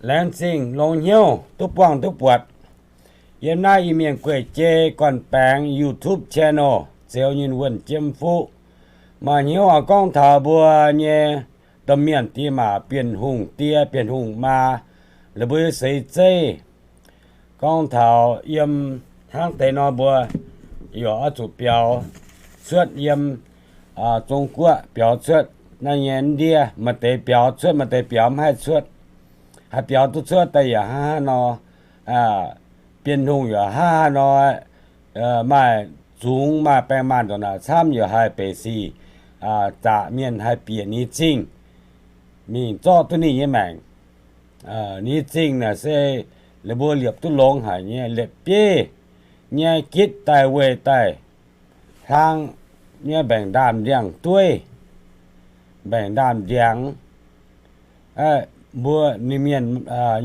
Laengz zingh longx hnyouv duqv buangh duqv buatc yiem naaiv Iu-Mienh gueic jei gorn-baengx YouTube channel Zeux Nyinh Wuonh Jiem Fuqv. Maaih hnyouv oix gorngv taux mbuo nyei domh mienh diex maac Bienh Hungh die Bienh Hungh maa, la'buo seix zeiv. Gorngv taux yiem hnangv deix nor mbuo yaac oix zuqc biaux cuotv yiem Zong Guoqv biaux cuotv naaiv nyei ndiev, maaih deix biaux cuotv, maaih deix biaux mv haih cuotv. Haih biaux duqv cuotv daaih yaac hnangv haaix nor, Bienh Hungh yaac hnangv haaix nor, maaih zungx maaih baengh maanh ndongc naaic camv yaac haih beic sic zaqc mienh haih bieqc ni zingh mingh zorqv duqv ninh nyei maengc. Ni zingh naaic se la'mbuo liepc duqv longx haic nyei, liepc bieiv nyei gitv daaih weih daaih hlang nyei mbaengc ndaamv-ndiangx dueiv, mbaengc ndaamv-ndiangx. Mbuo ninh mienh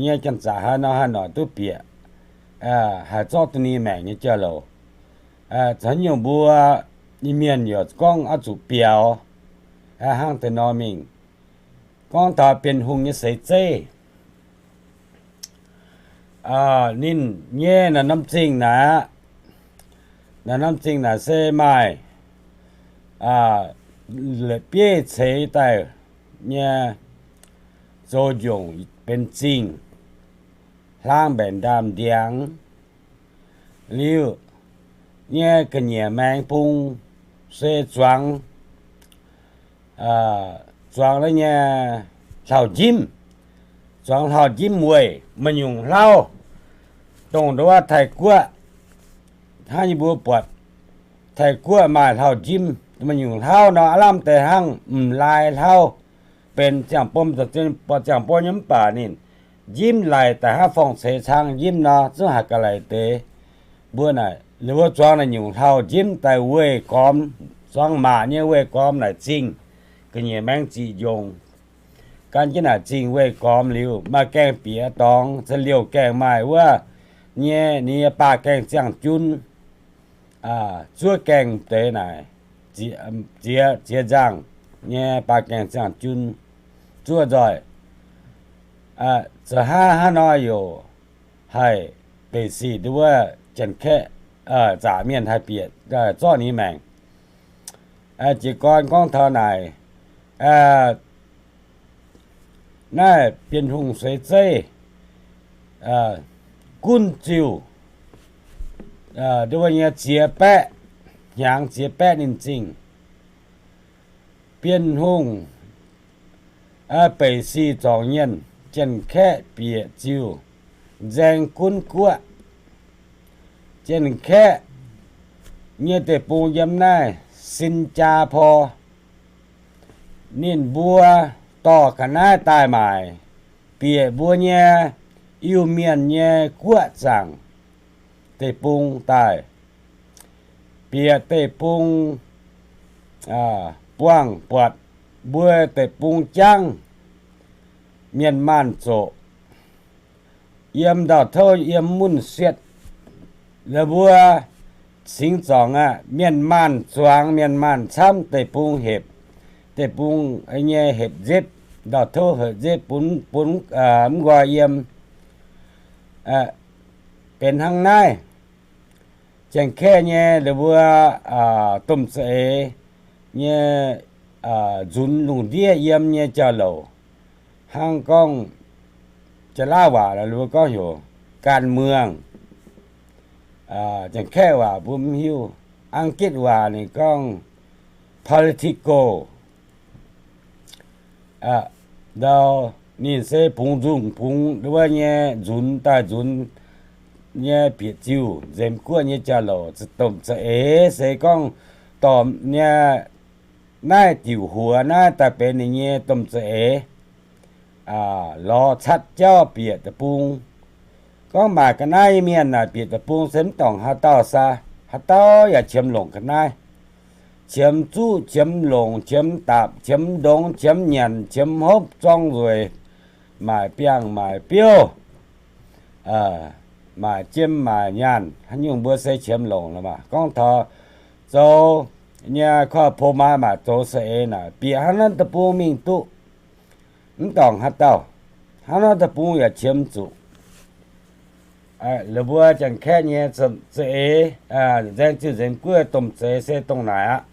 nyei janx-zaqc haaix nor haaix noic duqv bieqc, haih zorqv duqv ninh maengc nyei jauv-louc. Caux nyungc mbuo Iu-Mienh yaac gorngv oix zuqc biaux hnangv deix nor mingh. Gorngv taux Bienh Hungh nyei seix zeiv, ninh nyei naaiv norm zingh naaic, naaiv norm zingh naaic se maaih la'bieiv ceix daaih nyei zoux njongc benx zingh, hlang mbaengc ndaamv-ndiangx liuz nyei ga'nyiec maengx bung se zuangx, zuangx nyei hlauv-njimv, zuangx hlauv-njimv weih maaih nyungc hlauv, dongh nduov Taiv-Guoqv, hnangv yie mbuo buatc Taiv-Guoqv maaih hlauv-njimv maaih nyungc hlauv nor, aav lamh deix hnangv m'laaix hlauv, benx ziangh bom, ziangh bom nyei mv baac ninh njimv laic daaih hnangv forng-ceix cang njimv nor, zungv haih ga'laic deix. Mbuo naaic, ninh mbuo zuangx naaic nyungc hlauv-njimv daaih weih gormx, zuangx maac nyei weih gormx naaic zingh, ga'nyiec maengx ziqc njongc. Gan jienv naaic zingh weih gormx liuz, maaih gaengh bieqc dorngx, se liouh gaengh maaih wuov nyei, ninh nyei baah gaengh ziangh jun, zuov gaengh deix naaic, ziex, ziex nzangh nyei baah gaengh ziangh jun zuov nzoih. Zoux hnangv haaix nor yaac haih beic sic nduov wuov Janx-Kaeqv zaqc mienh haih bieqc zorqv ninh maengc. Jiez gorn gorngv taux naaic, naaiv Bienh Hungh seix zeiv gunv ziuh nduov wuov nyei ziex baeqv hnyangx, ziex baeqv ninh zingh. Bienh Hungh beic sic zorngc nyienh, Janx-Kaeqv bieqc ziuh nzaeng gunv guoqv. Janx-Kaeqv nyei deic-bung yiem naaiv Sin Jaa Por. Ninh mbuo dorh ga'naaiv daaih maaic, bieqc mbuo nyei Iu-Mienh nyei guoqv zaangc deic-bung daaih, bieqc deic-bung buangh buatc mbuo deic-bung jangv mienh maanh zoqc, yiem ndau-touv yiem munv sietv. La'mbuo cingx zorngc aqv, mienh maanh zuangx, mienh maanh camv, deic-bung hepc, deic-bung nyei hepc nzipv, ndau-touv hepc nzipv bun, bun mv nqoi yiem. Benx hnangv naaiv, Janx-Kaeqv nyei la'mbuo domh za'eix nyei nzunx lungh ndiev yiem nyei jauv-louc, hnangv gorngv jaa-laav waac la'mbuo gorngv heuc การเมือง. Janx-Kaeqv waac mbuo mv hiuv. Ang-gitv waac ninh gorngv political. Ndau ninh se bungx nzungh bungx wuov nyei nzunx daaih nzunx nyei bieqc ziuh nzemx guoqv nyei jauv-louc. Domh za'eix se gorngv dorh nyei naaiv diuc huox naaiv daaih benx ninh nyei domh za'eix lorz catv jauv bieqc deic-bung. Gorngv maaih ga'naaiv mienh naaic bieqc deic-bung se mv dorngc haaix dauh sa, haaix dauh yaac qiemx longc ga'naaiv. Qiemx zuqv, qiemx longc, qiemx dapc, qiemx ndongx, qiemx nyanc, qiemx hopv, zorng nzueic, maaic biangh maaic biouv, maaic jiem maaic nyaanh, haaix nyungc mbuo se qiemx longc la'maah. Gorngv taux zoux nyei koiv-po maa maac zoux saeng-eix naaic, bieqc hnangv naaiv deic-bung mingh duqv, mv dorngc haaix dauh. Hnangv naaiv deic-bung yaac qiemx zuqc laaix mbuo Janx-Kaeqv nyei za'eix, nzaeng ziuh nzengc guoqv domh zeix se dongh naaic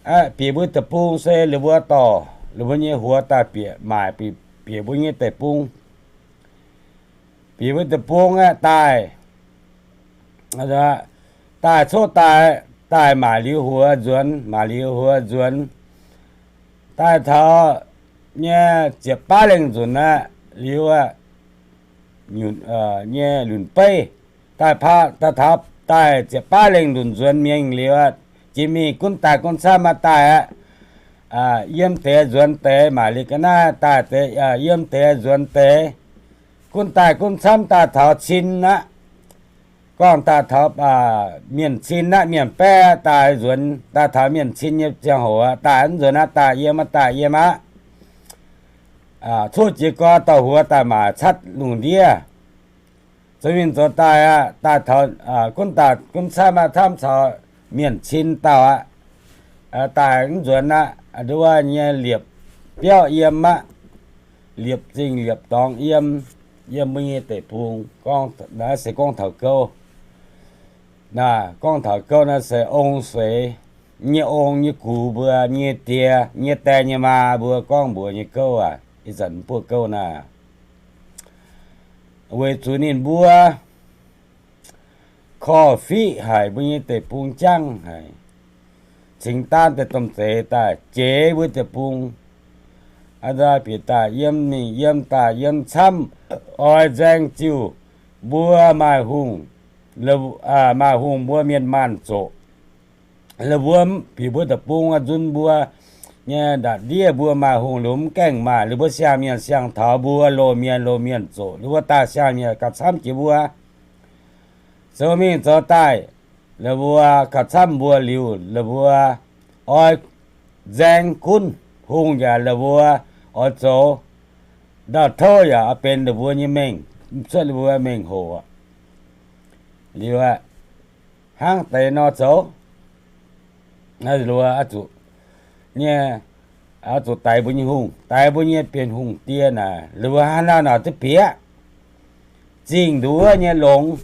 aqv. Bieqc mbuo deic-bung se laaix mbuo dorh laaix mbuo nyei huox daaih bieqc maaic, bieqc mbuo nyei deic-bung. Bieqc mbuo deic-bung aeqv, daaih, daaih coqv daaih, daaih maaic liuz huox nzuonx, maaic liuz huox nzuonx, daaih taux nyei ziepc baav lengh nzunc aqv, liuz aqv, nyei lunc beiv, daaih, daaih taux daaih ziepc baav lengh nzunc nzuonx mingh liuz aqv, jiex mingh gunv daaih gunv camv aqv daaih aqv. Yiem deix nzuonx deix, maaic liuz ga'naaiv daaih deix, yiem deix nzuonx deix, gunv daaih gunv camv daaih taux cin aqv. Gorngv daaih taux mienh cin aqv, mienh baeqv daaih nzuonx, daaih taux mienh cin nyei ziangh hoc aqv, daaih mv nzuonx aqv, daaih yiem aqv, daaih yiem aqv. Coqv jiez gorn dorh huox daaih maaic catv lungh ndiev. Zoux mingh zoux daaih aqv, daaih taux gunv daaih gunv camv aqv, camv caux mienh cin dauh aqv. Daaih mv nzuonx aqv, nduov nyei liepc biauv yiem aqv. Liepc zingh liepc dorngx yiem, yiem mbuo nyei deic-bung. Naaiv se gorngv taux gouv. Naaiv gorngv taux gouv naaiv se ong seix nyei, ong nyei gux mbuo nyei die, nyei die nyei maa mbuo gorngv mbuox nyei gouv aac, ih zanc mv buoqv gouv naaiv. Weic zuqc ninh mbuo korv-fiqv haic mbuo nyei deic-bung jangv haic, cingx daan deix domh zeix daaih jeix mbuo deic-bung. Aa, bieqc daaih yiem mingh, yiem daaih yiem camv, oix nzaeng ziuh mbuo maaih hungh, maaih hungh mbuo mienh maanh zoqc. La'buo bieqc mbuo deic-bung nzunc mbuo nyei nda'ndiev mbuo maaih hungh, la'buo mv gaengh maaih, la'buo siang-mienh siang-taux mbuo, loz-mienh loz-mienh zoqc, la'buo daaih siang-mienh gauh camv jiex mbuo. Zoux mingh zoux daaih, la'buo gauh camv mbuo liuz, la'buo oix nzaeng gunv hungh yaac la'buo oix zoux, ndau-touv yaac oix benx la'buo nyei mengh, cuotv la'buo mengh hoc liuz aqv. Hnangv deix nor zoux, zuqc nyei, zuqc daix mbuo nyei hungh, daix mbuo nyei Bienh Hungh die naaic, la'buo hnangv naaiv nor duqv bieqc zingh nduov nyei longx,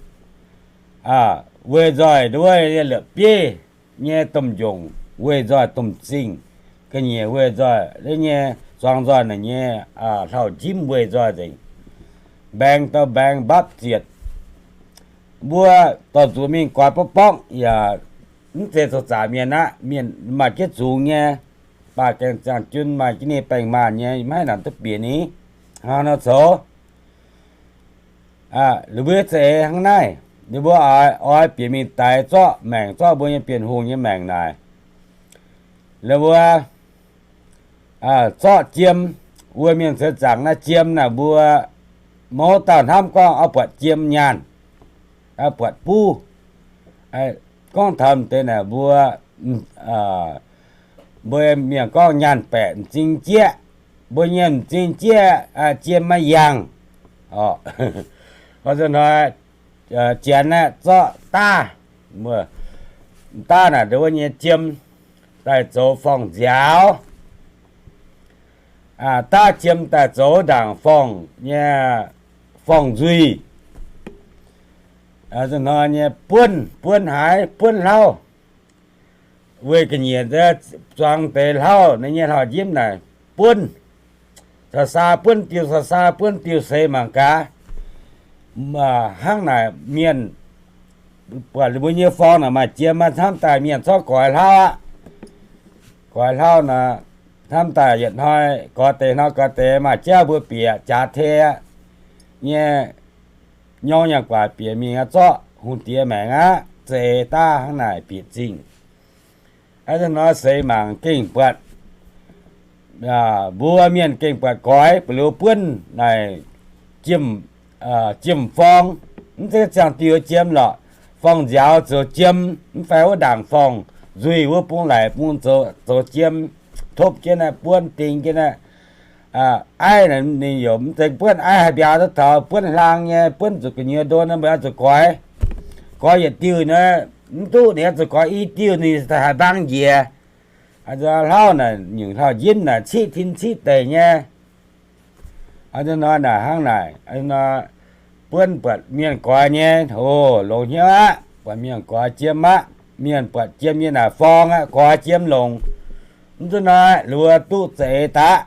weih nzoih nduov nyei la'bieiv nyei domh njongc, weih nzoih domh zingh, ga'nyiec weih nzoih nyei, zuangx nzoih naaic nyei hlauv-njimv weih nzoih nzengc, mbaengx daaih mbaengx mbapv zietc. Mbuo dorh nzuqc mingh goix borqv borqv yaac mv zeiz zoux zaqc mienh aqv. Mienh maaih jienv zungx nyei, baac gaengh ziangh jun maaih jienv ninh baengh maanh nyei, maiv nangc duqv bieqc ni. Hnangv nor zoux, la'buo za'eix hnangv naaiv, ninh mbuo oix bieqc mingh daix zorqv maengc, zorqv mbuo nyei Bienh Hungh nyei maengc naaic, la'buo zorqv jiem. Wuov mienh seix zaangc naaiv jiem naaic mbuo mouz dauh hnamv gorngv oix buatc jiem nyaanh, buatc buv. Gorngv taux deix naaic mbuo, mbuo mienh gorngv nyaanh baeqc m'zing jieqv. Mbuo nyei m'zing jieqv, jiem maiv yangh. Hnoi Janx aeqv, zorqv daav, daav naaic nduov nyei jiem daaih zoux forng-nziaaux. Daav jiem daaih zoux ndaangc forng nyei, forng-nzuih. Hnoi nyei buonv, buonv haaix, buonv hlauv. Weic ga'nyiec zuangx deix hlauv, ninh nyei hlauv-njimv naaic buonv, saa-saa buonv diuh, saa-saa buonv diuh seix mangc gaax. Hnangv naaic mienh buatc mbuo nyei forng naaic maaih jiem, hnamv daaih mienh corc goix hlauv aqv. Goix hlauv naaic, hnamv daaih yietc hnoi goix deix, hnoi goix deix, maaih jauv mbuo bieqc jaax tei nyei, nyorng nyaanh guaax bieqc mingh aqv, zorqv hungh diex maengc aqv, za'eix daav hnangv naaic bieqc zingh. Hnoi seix mangc gengh buatc, mbuo mienh gengh buatc goix, ba'liuz buonv naaic jiem-forng, mv zeiz ziangh diuh jiem lorqc. Forng-nziaaux zoux jiem, mv fai wuov ndaangc forng-nzuih wuov bung laic bung zoux jiem, topv jienv naaiv, buonv ding jienv naaiv. Aiv ninh yaac mv zeiz buonv aiv haaix mbiauz duqv taux, buonv hlaang nyei, buonv zuqc gu'nyuoz ndo naaiv, mbuo oix zuqc goix. Goix yietc diuh naaiv mv duqv, ninh oix zuqc goix i diuh, ninh haih mbaang njiec. Hlauv naaic, nyungc hlauv-njimv naaic ciqv tin ciqv deic nyei. Hnoi naaic hnangv naaic, buonv buatc mienh goix nyei, o, longx hnyouv aqv. Buatc mienh goix jiem aqv. Mienh buatc jiem nyei naaic forng aqv, goix jiem longx. Mv zuqc naaic luoz duqv zeix daqv.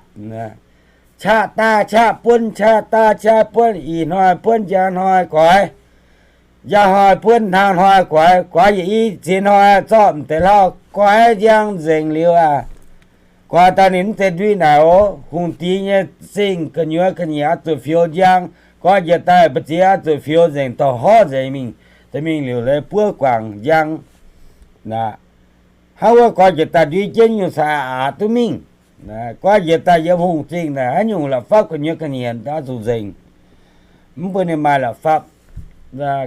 Qaqv daav qaqv buonv, qaqv daav qaqv buonv, ih hnoi buonv njang hnoi goix, njang hnoi buonv hnangv hnoi goix, goix yietc i ziex hnoi zorqv m'deix hlauv goix njang nzengc liuz aqv. Goix daaih ninh mv zeiz ndui naaic oc. Hungh diex nyei zingh gu'nyuoz ga'nyiec oix zuqc fioux njang. Goix njiec daaih mbu'ziex oix zuqc fioux nzengc, dorh horv nzengc mingh. Da'mingh liuz leiz buov guangc njang. Hnangv wuov goix njiec daaih ndui jienv nyungc caux aqc duqv mingh. Goix njiec daaih yiem hungh zingh naaic haaix nyungc la'fapv gu'nyuoz ga'nyiec oix zuqc nzengc. Mv bun ninh maaih la'fapv.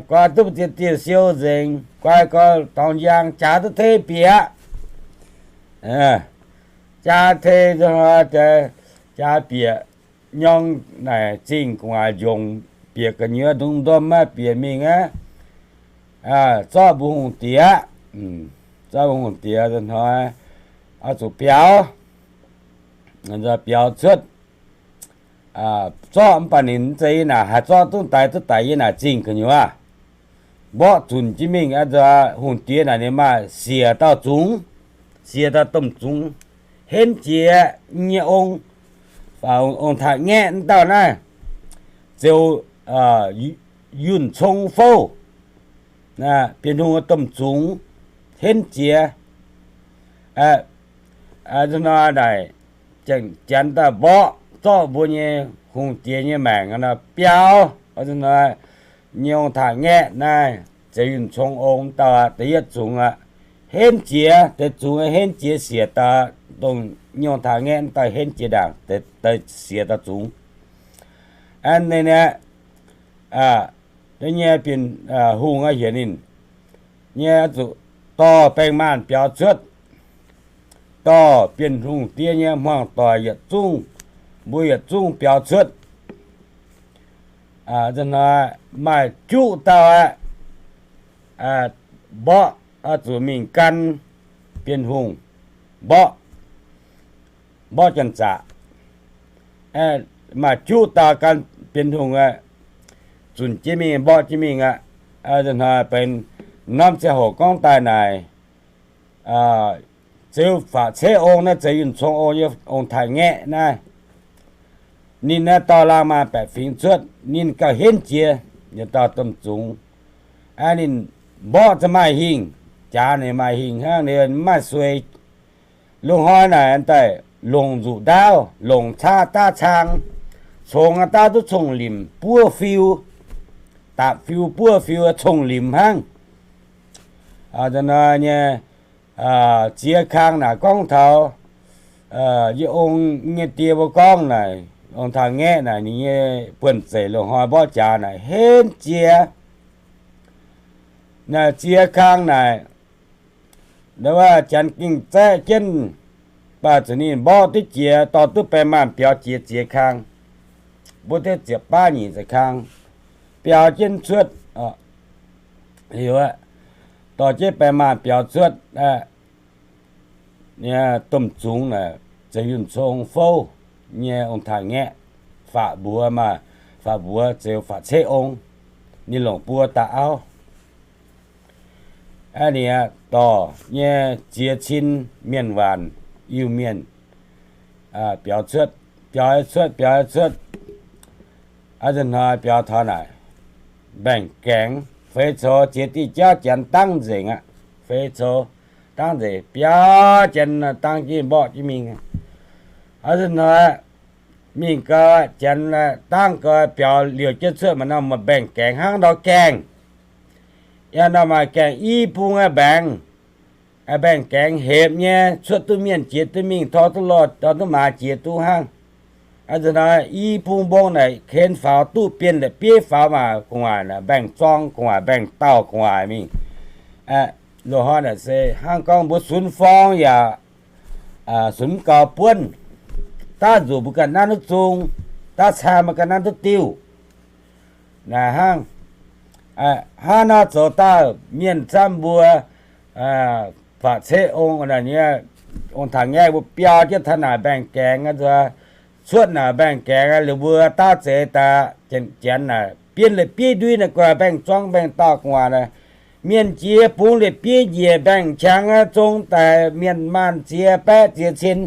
Goix duqv mbu'ziex diuh siou nzengc, goix gau dorngx njang, jaax duqv tei bieqc aqv. Jaax tei, jaax bieqc, nyorng naaic zingh gu'nguaaic njongc bieqc gu'nyuoz ndongc ndom aqv, bieqc mingh aqv. Zorqv mbuo hungh diex aqv. Zorqv mbuo hungh diex hnoi oix zuqc biaux, biaux cuotv. Zorqv mv baac ninh mv zeiz yie naaic haih zorqv duqv daaih, duqv daaih yie naaic zingh gu'nyuoz. Mborqv zunc jienv mingh, hungh diex naaic ninh maaih siec dauh zungx, siec dauh domh zungx, henv jiex nyei ong, ong-taaix-ngaeqv mv dauh naaiv, ziouc yunh cong fouv, Bienh Hungh domh zungx, henv jiex. Hnoi naaic, janx daaih mborqv zorqv mbuo nyei hungh diex nyei maengc biaux. Nyei ong-taaix-ngaeqv naaiv, ziouc yunh cong ong dauh da'yietv zungx aqv, henv jiex. Deix zungx henv jiex siec dauh, dongh nyei ong-taaix-ngaeqv dauh henv jiex ndaangc, deix siec dauh zungx. Aa, ninh nyei Bienh Hungh aqv, heuc ninh nyei zuqc dorh baeng maanh biaux cuotv, dorh Bienh Hungh diex nyei hmuangv doic yietc zungv, mbuo yietc zungv biaux cuotv. Maaih juqv dauh aqv, mborqv, zuqc mingh gan Bienh Hungh, mborqv, mborqv janx-zaqc. Maaih juqv dauh gan Bienh Hungh aqv, zunc jienv mingh, mborqv jienv mingh aqv. Hnoi benx norm ziangh hoc gorngv daaih naaic, Ziouv Faatc Ceiv Ong naaiv, Ziouv Yunh Cong Ong nyei ong-taaix-ngaeqv naaiv, ninh naaiv dorh laangh maanh baeqc fingx cuotv, ninh gauh henv jiex yietc dauh domh zungx. Ninh mborqv za'gengh maaih hingh, jaax ninh maaih hingh hnangv, ninh mv maaih suei. Loz-hnoi naaic daaih longc nzuqc ndaauv, longc caqv daav cang, congx daav duqv cong-limc buov fiu, dapc fiu buov fiu cong-limc hnangv. Hnoi nyei ziex kang naaic gorngv taux yie ong nyei die mbuo gorngv naaic, ong-taaix-ngaeqv naaic, ninh nyei buonv-zeic loz-hnoi mborqv jaax naaic henv jiex. Naaic ziex kang naaic, wuov janx gengh zaeqv jienv, baac zuqc ninh mborqv duqv jiex, dorh duqv baeng maanh biaux jiex ziex kang, mbuo duqv ziepc baav nyic ziepc kang biaux jienv cuotv. Dorh jienv baeng maanh biaux cuotv, domh zungx naaic, Ziouv Yunh Cong Fouv nyei ong-taaix-ngaeqv, faatv mbuox, faatv mbuox Ziouv Faatc Ceiv Ong, ninh longc buo dauh auv. Aa, ninh dorh nyei ziex cin mienh waanc Iu-Mienh biaux cuotv, biaux cuotv, biaux cuotv. Aa, hnoi biaux taux naaic, mbaengx-gaengx feix coux, ziex diuh jauv janx dangv nzengc aqv. Feix coux dangv nzengc, biaux janx dangv jienv mborqv jienv mingh. Aa, hnoi mingh gau, janx dangv gau, biaux liouh jienv cuotv maaih norm mbaengx-gaengx hnangv ndau gaengh. Yaac norm maaih gaengh i bung mbaengx, mbaengx-gaengx hepc nyei, cuotv duqv mienh jiex duqv mingh, tor duqv lorh, tor duqv maaz jiex duqv hnangv. Aa, hnoi i bung mbong naaic ken faaux duqv, bienh la'bieiv faaux maaih gu'nguaaic, mbaengx-zorng gu'nguaaic, mbaengx-daauh gu'nguaaic mingh. Loz-hnoi naaic se hnangv gorngv mbuo sunx forng yaac sunx mv gaux buonv, daav nzuqc mbuo ganh nanv duqv zung, daav caa mbuo ganh nanv duqv diuh. Naaic hnangv, hnangv nor zoux daaih mienh camv mbuo, Faatc Ceiv Ong, ong-taaix-ngaeqv mbuo biaux jienv taux naaic mbaengx-gaengx, cuotv naaic mbaengx-gaengx, lih mbuo daav zeix daaih, janx naaic bienv la'bieiv ndui naaic gu'nguaaic mbaengx-zuangx mbaengx-daauh gu'nguaaic naaic, mienh jiex bungx la'bieiv njiec mbaengx-qangx zong daic, mienh maanh ziex baeqv ziex cin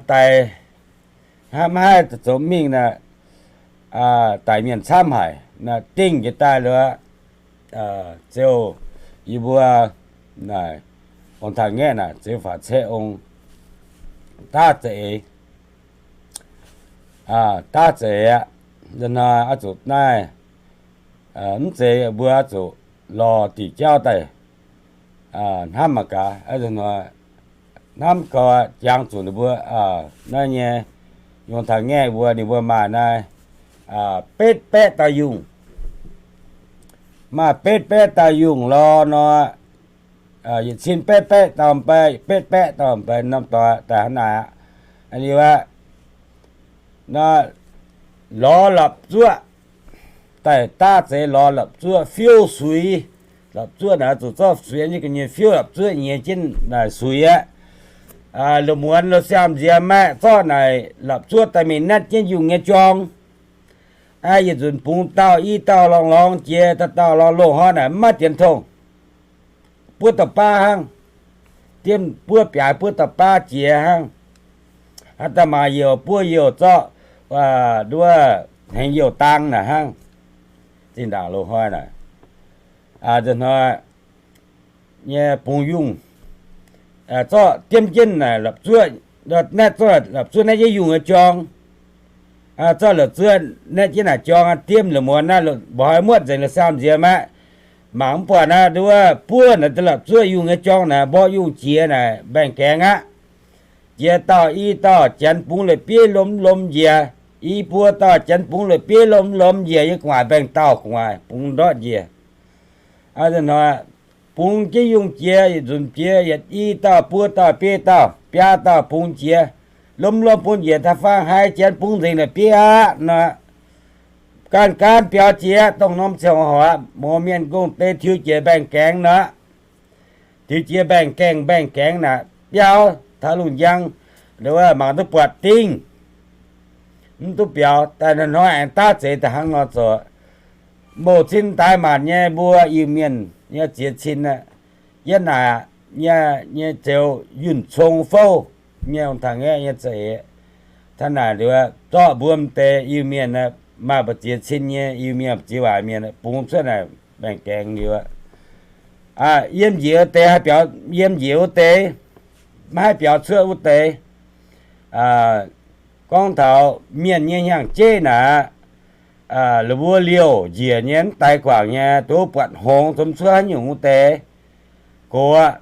daic, hnamv maiv haih zoux mingh naaic, daic mienh camv haic. Naaiv dingh jiex daaih liuz, ziouc yie mbuo naaic, ong-taaix-ngaeqv naaic ziouc faatv ceqv ong daav za'eix, daav za'eix aqv. Hnoi oix zuqc naaiv, mv zeiz mbuo oix zuqc lorz diuc jauv daaih hnamv mangc gaax. Hnamv gau, jangx zuqc ninh mbuo naaiv nyei, ong-taaix-ngaeqv mbuo, ninh mbuo maaih naaiv betv baeqv dauh yungh, maaih betv baeqv dauh yungh lorz nor, yietc cin betv baeqv dauh, betv baeqv dauh norm doic daaih hnangv naaic aqv. Liuz aqv, lorz la'zuoqv, daaih daav zeix lorz la'zuoqv fiuv suix. La'zuoqv naaic zuqc zorqv suix nyei ga'nyiec fiuv la'zuoqv nyiex jienv naaic suix aqv. Lungh muonz lo siaam nziex maeqv zorqv naaic la'zuoqv daaih mingh natv jienv yungh nyei jorng. Yietc nzunc bungx dauh i dauh lorngx lorngx jiex, dauh dauh lorngx loz-hnoi naaic mv maaih dienx tongh, buov dauh baav hnangv. Diemv buov biaaix buov dauh baav jiex hnangv. Haaix dauh maaih youh buov youh zorqv nduov hengx youh dang naaic hnangv. Zinh ndaangc loz-hnoi naaic, nzunc hnoi nyei bungx yungh, zorqv diemv jienv naaic la'zuoqv, natv zorqv la'zuoqv natv jienv yungh nyei jorng. Zorqv la'zuoqv natv jienv naaic jorng, diemv la'muonz naaiv mba'hnoi muotv nzengc lo siaam nziex maeqv. Mangc mv buatc naaiv nduov buov naaic la'zuoqv yungh nyei jorng naaic, mborqv yungh jiex naaic mbaengx-gaengx aqv. Jiex dauh i dauh janx bungx la'bieiv lomh lomh njiec, i buo dauh janx bungx la'bieiv lomh lomh njiec yiem gu'nguaaic mbaengx-daauh gu'nguaaic bungx ndortv njiec. Hnoi bungx jienv yungh jiex, yietc nzunc jiex yietc i dauh buo dauh biei dauh biaa dauh bungx jiex, lomh lomh bungx njiec taux faang haiz janx bungx nzengc la'bieiv aqv nor, gaanv gaanv biaux jiex dongh norm ziangh hoc aqv, mouz mienh gong-deix tiux jiex mbaengx-gaengx nor. Tiux jiex mbaengx-gaengx mbaengx-gaengx naaic biaux taux lungh njang, mangc duqv buatc dingh, mv duqv biaux. Daaih hnoi aengx daav zeix daaih hnangv nor zoux. Mouc cin daix maanc nyei mbuo Iu-Mienh nyei ziex cin, yiem naaic nyei, nyei zeux yunh cong fouv nyei ong-taaix-ngaeqv nyei za'eix. Hnangv naaic liuz zorqv mbuo m'deix Iu-Mienh, maaih mbu'ziex cin nyei Iu-Mienh, mbu'ziex waaic mienh bungx cuotv naaic mbaengx-gaengx liuz, yiem njiec wuov deix haih biaux, yiem njiec wuov deix maiv haih biaux cuotv wuov deix. Gorngv taux mienh nyei hnyangx-jeiv naaic, la'mbuo liouh njiec nyei mv daix guangc nyei, duqv buatc hngongx zomx cuotv haaix nyungc wuov deix, gox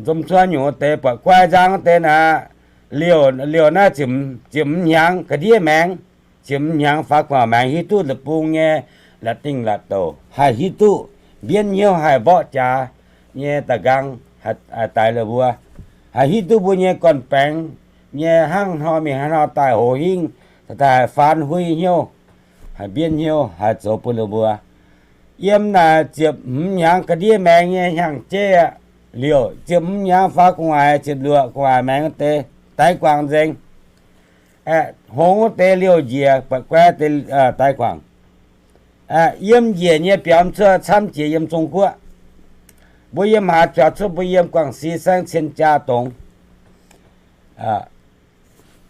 zomx cuotv haaix nyungc wuov deix, buatc guai nzang wuov deix naaic, liouh, liouh naaiv ziepc hmz hnyangx ga'ndiev maengx, ziepc hmz hnyangx faaux gu'nguaaic maengx hiuv duqv deic-bung nyei la'dingh la'douc, haih hiuv duqv mbienv hnyouv haih mborqv jaax nyei da'nqaang, haih daix la'mbuo, haih hiuv duqv mbuo nyei gorn-baengx nyei hnangv haaix nor mingh hnangv haaix nor daaih hoz hingv, daaih haih faan hui hnyouv, haih mbienv hnyouv, haih zoux bun la'mbuo. Yiem naaic ziepc hmz hnyangx ga'ndiev maengx nyei hnyangx-jeiv aqv, liouh ziepc hmz hnyangx faaux gu'nguaaic, ziepc luoqc gu'nguaaic maengx wuov deix daix guangc nzengc. Hngongx wuov deix liouh njiec, buatc guai deix daix guangc. Yiem njiec nyei biaux cuotv camv jiex yiem Zong Guoqv. Mbuo yiem haaix biaux cuotv? Mbuo yiem Guangv Si saengv cien jaa dongx.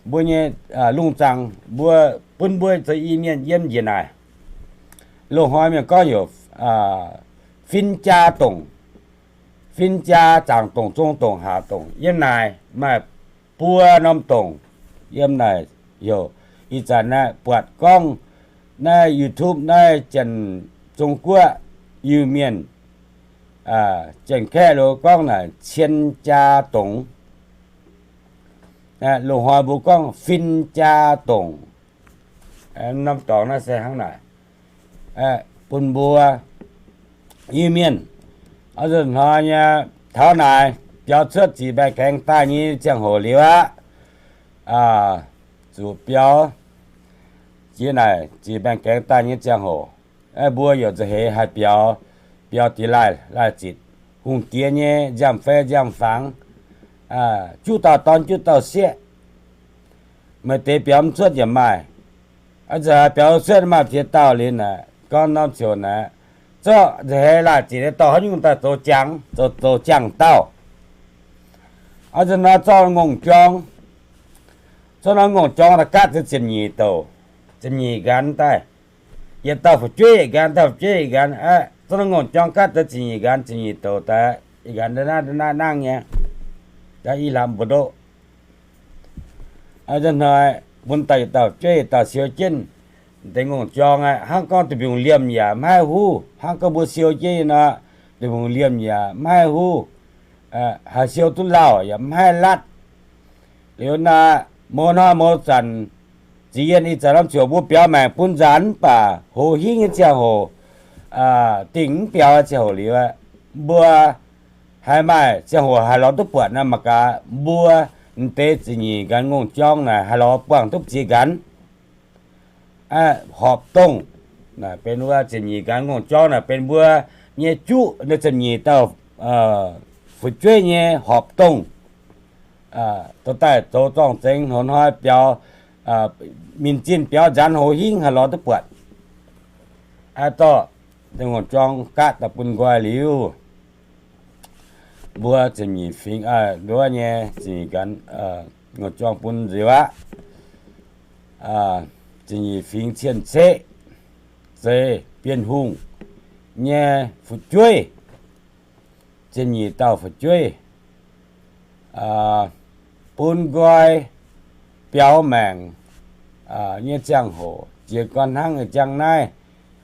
Mbuo nyei lungh zaangc mbuo, bun mbuo zoux Iu-Mienh yiem njiec naaic. Loz-hnoi mienh gorngv heuc fin jaa dongc, fin jaa, zaangc dongc, zong dongc, haac dongc. Yiem naaic maaih buo norm dongc. Yiem naaic heuc, ih zanc naaiv buatc gorngv naaiv YouTube naaiv Janx-Zong Guoqv Iu-Mienh, Janx-Kaeqv lo gorngv naaic cien jaa dongc. Loz-hnoi mbuo gorngv fin jaa dongc. Norm dorngx naaiv se hnangv naaic, bun mbuo Iu-Mienh oix zuqc hnoi nyei taux naaic biaux cuotv ziqc mbaengx-gaengx daaih nyei ziangh hoc liuz aqv. Zuqc biaux jiex naaic ziqc mbaengx-gaengx daaih nyei ziangh hoc, mbuo yaac nza'heix haih biaux, biaux diex laih laih zitc, hungh diex nyei nziaamv-fei nziaamv-fangx, juqv dauh dorn juqv dauh sieqv, Maaih deix biaux mv cuotv yaac maaih. A'zunc biaux cuotv maaih ziex dauh liuz naaic, gorngv norm ziouc naaic, zorqv nza'heix laaic ziec nyei dorh haaix nyungc daaih zoux jangx, zoux, zoux jangx-daauh. A'zunc nor zorqv ngongh jorng, zorqv norm ngongh jorng daaih gaatv deix ziepc nyeic douc, ziepc nyeic nqanx daaih. Yietc dauh fu'jueiv yietc nqanx, dauh fu'jueiv yietc nqanx, zorqv norm ngongh jorng gaatv deix ziepc nyeic nqanx, ziepc nyeic douc daaih, yietc nqanx naaiv naaiv naaiv nangv nyei. Daaih i lamz mbu'ndongx. A'zunc hnoi bun daaih yietc dauh fu'jueiv yietc dauh siou jienv deix ngongh jorng aqv. Hnangv gorngv deic-bung liemh yaac maiv haih huv. Hnangv gorngv mbuo siou jienv nor, deic-bung liemh yaac maiv haih huv. Haih siou duqv lauh yaac maiv haih latv. Liuz naaic, mouz hnoi mouz zanc, ziqc yienh ih zanc norm ziouc mbuo biaux maengc bun nzaanx mv baac hoz hingv nyei ziangh hoc, dingh mv biaux nyei ziangh hoc liuz, mbuo haiz maaih ziangh hoc haih lorz duqv buatc naaic mangc gaax, mbuo m'deix ziepc nyeic nqanx ngongh jorng naaic haih lorz buangh duqv ziex nqanx horpc dongh. Benx wuov ziepc nyeic nqanx ngongh jorng naaic benx mbuo nyei juqv, ziepc nyeic dauh fu'jueiv nyei horpc dongh. Dorh daaih zoux zorng-zengx, hnoi-hnoi biaux, minc zinh biaux nzaanx hoz hingv haih lorz duqv buatc. Aa, dorh deix ngongh jorng gaatv daaih bun nqoi liuz, mbuo ziepc nyeic fingx, nduov nyei ziepc nyeic nqanx ngongh jorng bun nziouv aqv. Ziepc nyeic fingx cien-ceqv, zeiz Bienh Hungh nyei fu'jueiv, ziepc nyeic dauh fu'jueiv, bun nqoi biaux maengc nyei ziangh hoc, jiez gorn hnangv jangx naaiv,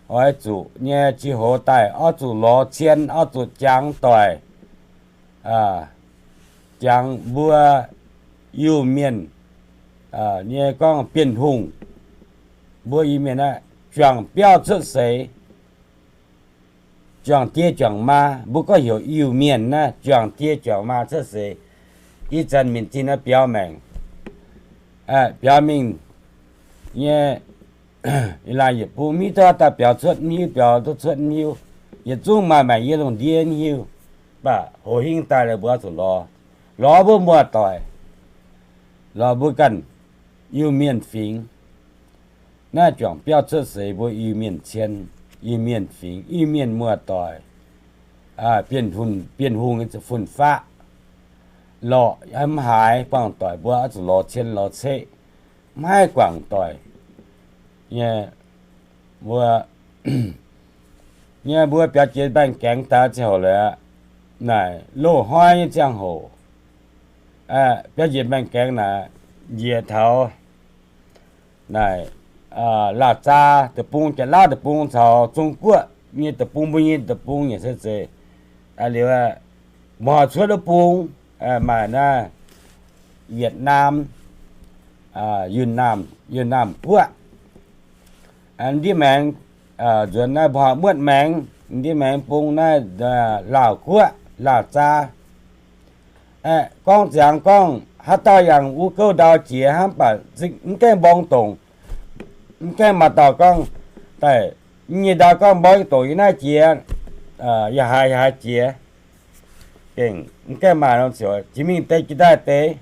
oix zuqc nyei jiex hoz daaih oix zuqc lorz cien, oix zuqc jangx doic, jangx mbuo Iu-Mienh nyei gorngv Bienh Hungh, mbuo Iu-Mienh aeqv, juangc biauv cuotv seix, juangc die juangc maa, mbuo gorngv heuc Iu-Mienh naaiv, juangc die juangc maa cuotv seix. Ih zanc minc zinh naaiv biaux maengc, biaux mingh nyei, ih laaih yietc bung mv hiuv duqv daaih biaux cuotv mv hiuv, biaux duqv cuotv mv hiuv. Yietc zungv maaih maengc yiem lungh ndiev mv hiuv. Mv baac hoz hingv daaih mbuo oix zuqc lorz, lorz mbuo muoz-doic, lorz mbuo ganh Iu-Mienh fingx. Naaiv juangc biauv cuotv seix mbuo Iu-Mienh cien, Iu-Mienh fingx, Iu-Mienh muoz-doic, Bienh Hungh nyei fun-faqv, lorqc mv haaix, buangh doic mbuo oix zuqc lorz cien lorz ceqv, mv haih guangc doic nyei. Mbuo, nyei mbuo biaux jiex mbaengx-gaengx daaih ziangh hoc lorqc, naaic loz-hnoi nyei ziangh hoc, biaux jiex mbaengx-gaengx naaic, njiec taux naaic Laauh Zaa Deic-Bung, Janx-Lauv Deic-Bung caux Zong Guoqv nyei deic-bung, mbuo nyei deic-bung yaac se zeiz. Liuz, mbuo cuotv wuov bung maaih naaiv Wietc Naamh, Yunh Naamh, Yunh Naamh Guoqv. Ndiev maengx, nzuonx naaiv mbuo muotv maengx, ndiev maengx bung naaiv Laauh Guoqv, Laauh Zaa. Gorngv ziangx gorngv haaix dauh yangh wuov gouv ndau jiex hnangv, baac mv gaengh mborng dongc. Mv gaengh maaih dauh gorngv daaih, nyei ndau gorngv mborng dongc yiem naaiv jiex, yaac haiz, yaac haiz jiex. Gengh mv gaengh maaih norm ziouc jiex mingh deix jiex daaih deix.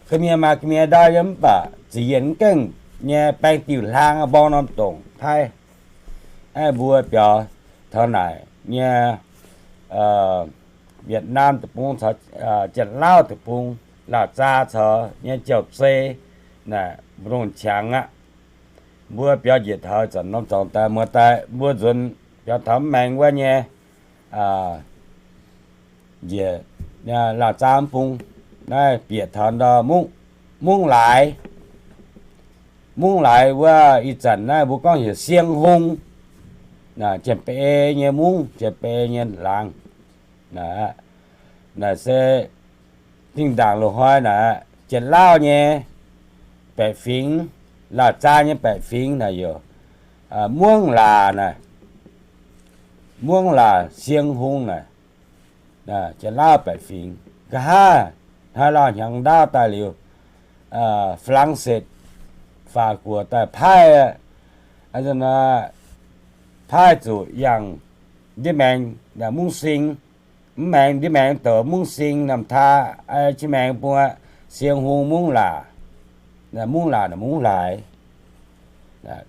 Ga'mienh maaih ga'mienh ndau yiem mv baac ziqc yienh mv gaengh nyei baeng diuh hlang mborng norm dongc paaiv. Aeqv, mbuo biaux taux naaic nyei Wietc Naamh Deic-Bung caux Janx-Lauv Deic-Bung, Laauh Zaa caux nyei Jauv Zei, naaic mbu'ndongx qangx aqv. Mbuo biaux njiec taux zanc norm zorngx daaih muoz daaih mbuo nzuonx biaux taux mv maengx wuov nyei njiec Laauh Zaa mv bung, naaiv bieqc taux ndau Mungv Laaix. Mungv Laaix wuov ih zanc naaiv mbuo gorngv heuc Sieng Hung, Janx-Beiv nyei mungv, Janx-Beiv nyei laangz. Naaic se dingh ndaangc loz-hnoi naaic Janx-Lauv nyei baeqc fingx, Laauh Zaa nyei baeqc fingx naaic yaac Mungv Laac naaic, Mungv Laac Sieng Hung naaic, Janx-Lauv baeqc fingx. Nqa'haav hnoi lauh hnyangx ndaauv daaih liuz, Faa^lang^setv, Faa^guoqv daaih paaiv, paaiv zuqc yangh ndiev maengx Mungv Sing, mv maengx ndiev maengx douc Mungv Sing, Namh Taa, qiex maengx bung Sieng Hung, Mungv Laac. Mungv Laac, Mungv Laaix.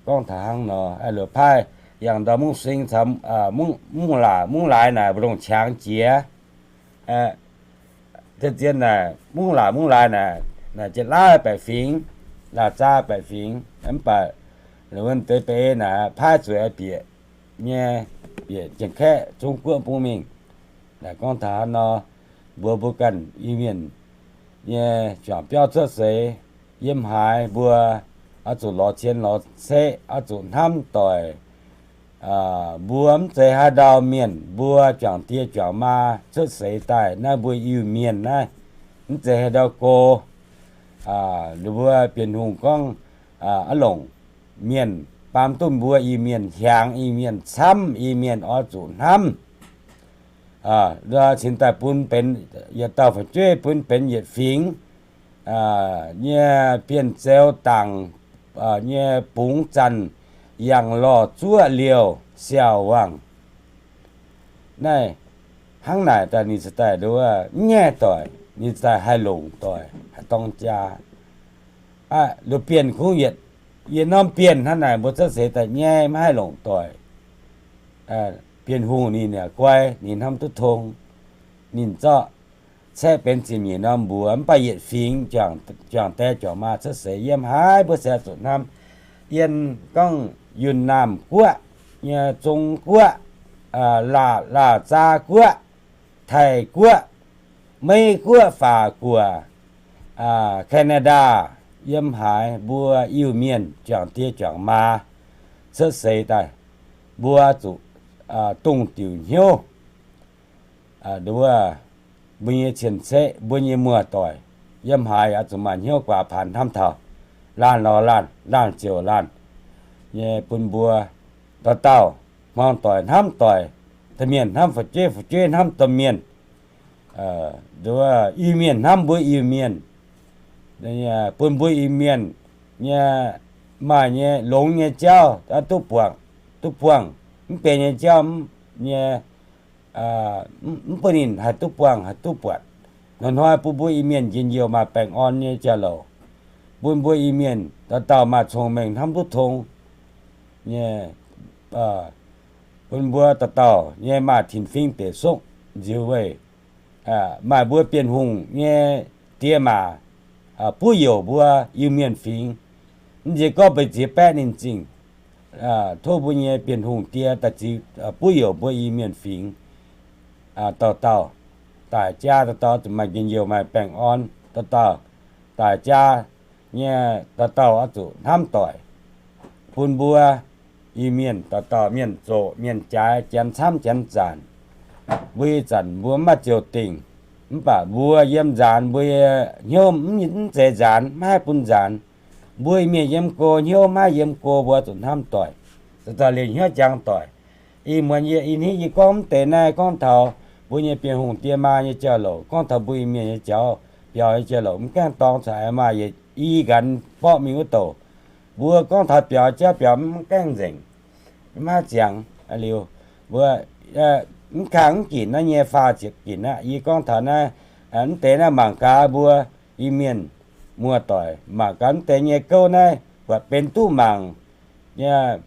Gorngv taux hnangv nor, luoqc paaiv yangh ndau Mungv Sing caux Mungv Laac, Mungv Laaix naaic mbu'ndongx qangx jiex. Zien naaic Mungv Laac, Mungv Laaix naaic, naaic Janx-Laauv baeqc fingx, Laauh Zaa baeqc fingx, mv baac wuov deix ba'ei naaic paaiv zuqc bieqc nyei, bieqc Janx-Kaeqv Zong Guoqv bung mingh. Gorngv taux hnangv nor, mbuox mbuo ganh Iu-Mienh nyei juangc biauv cuotv seix, yiem haaix mbuo oix zuqc lorz cien lorz ceqv, oix zuqc hnamv doic. Mbuo mv zeiz haaix ndau mienh, mbuo juangc die juangc maa cuotv seix daaih naaiv mbuo Iu-Mienh naaiv, mv zeiz haaix ndau go. Mbuo Bienh Hungh gorngv, aav longc mienh baamz duqv mbuo Iu-Mienh, hiaangx Iu-Mienh, camv Iu-Mienh oix zuqc hnamv. Cingx daaih bun benx yietc dauh fu'jueiv, bun benx yietc fingx nyei bienh zeux dangc nyei bungx zanc, yangh lorh zuoqv liouh siaauc wangc. Naaiv hnangv naaic daaih ninh cingx daaih nduov mv nyaiv doic, ninh cingx daaih haih longc doic, haih dorng jaa. Aa, lungh bienh kungx yietc, yietc norm bienh hnangv naaic mbuo cuotv seix daaih nyaiv maiv haih longc doic. Bienh Hungh ninh yaac guai, ninh hnamv duqv tong, ninh zorqv caeqv benx ziepc nyeic norm mbuox, mv baac yietc fingx juangc die juangc maa cuotv seix yiem haaix mbuo se zuqc hnamv. Yiem gorngv Yunh Naamh Guoqv nyei, Zong Guoqv, Laauh, Laauh Zaa Guoqv, Taiv Guoqv, Meiv Guoqv, Faac Guoqv, Canada, yiem haaix mbuo Iu-Mienh juangc die juangc maa cuotv seix daaih, mbuo zuqc dongh diuc hnyouv. Mbuo nyei cien-ceqv, mbuo nyei muoz-doic, yiem haaix oix zuqc maaih hnyouv guaax paanx hnamv taux laanh lorz laanh, laanh ziouc laanh nyei bun mbuo dauh dauh hmuangx doic hnamv doic, domh mienh hnamv fu'jueiv, fu'jueiv hnamv domh mienh. Iu-Mienh hnamv mbuo Iu-Mienh, bun mbuo Iu-Mienh nyei maaih nyei longx nyei jauv duqv buangh, duqv buangh, mv benx nyei jauv nyei, mv bun ninh haih duqv buangh, haih duqv buatc. Hnoi-hnoi bun mbuo Iu-Mienh njien-youh maaih baengh orn nyei jauv-louc, bun mbuo Iu-Mienh dauh dauh maaih cong-mengh hnamv duqv tong nyei, bun mbuo dauh dauh nyei maaih tin-fingx deic-sokv nziux weih, maaih mbuo Bienh Hungh nyei diex maac buov youc mbuo Iu-Mienh fingx. Mv nziex gorngv mbu'ziex baeqv ninh zingh, tov mbuo nyei Bienh Hungh diex daaih ziux buov youc mbuo Iu-Mienh fingx. Dauh dauh daic jaa, dauh dauh zuqc maaih njien-youh maaih baengh orn, dauh dauh daic jaa nyei dauh dauh oix zuqc hnamv doic, bun mbuo Iu-Mienh dauh dauh mienh zoqc mienh jaaix, janx camv janx zanc. Mbuo ih zanc mbuo mv maaih ziouc dingc, mv baac mbuo yiem nzaanx mbuo hnyouv mv zeiz nzaanx, maiv haih bun nzaanx. Mbuo Iu-Mienh yiem go hnyouv maiv haih yiem go, mbuo zuqc hnamv doic, zuqc daaih liemh hnyouv jangx doic. Ih muonz yie ih hnoi yie gorngv mv deix naaiv gorngv taux mbuo nyei Bienh Hungh diex maac nyei jauv-louc, gorngv taux mbuo Iu-Mienh nyei jauv, biaux nyei jauv-louc, mv gaengh dorng caux aengx maaih yietc i nqanx borqv mingh wuov douc. Mbuo gorngv taux biaux jauv biaux mv gaengh nzengc, mv maaih ziangx liuz, mbuo mv kang mv ginc naaiv nyei faah ziepc ginc aqv. Yie gorngv taux naaiv, mv deix naaiv mangc gaax mbuo Iu-Mienh muoz-doic, mangc gaax mv deix nyei gouv naaiv buatc benx duqv mangc nyei,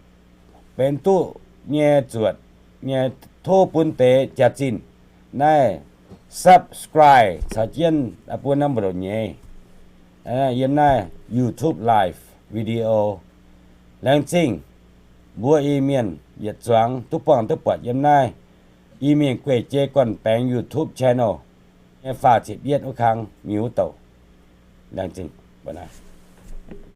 benx duqv nyei zuotc nyei, tov bun deix jaax-zinh naaiv subscribe caux jienv bun norm mbu'ndongx nyeiz yiem naaiv YouTube live video. Laengz zingh mbuo Iu-Mienh yietc zuangx duqv buangh duqv buatc yiem naaiv Iu-Mienh gueic jei gorn-baengx YouTube channel nyei faah ziepc yietv wuov kang mingh wuov douc. Laengz zingh.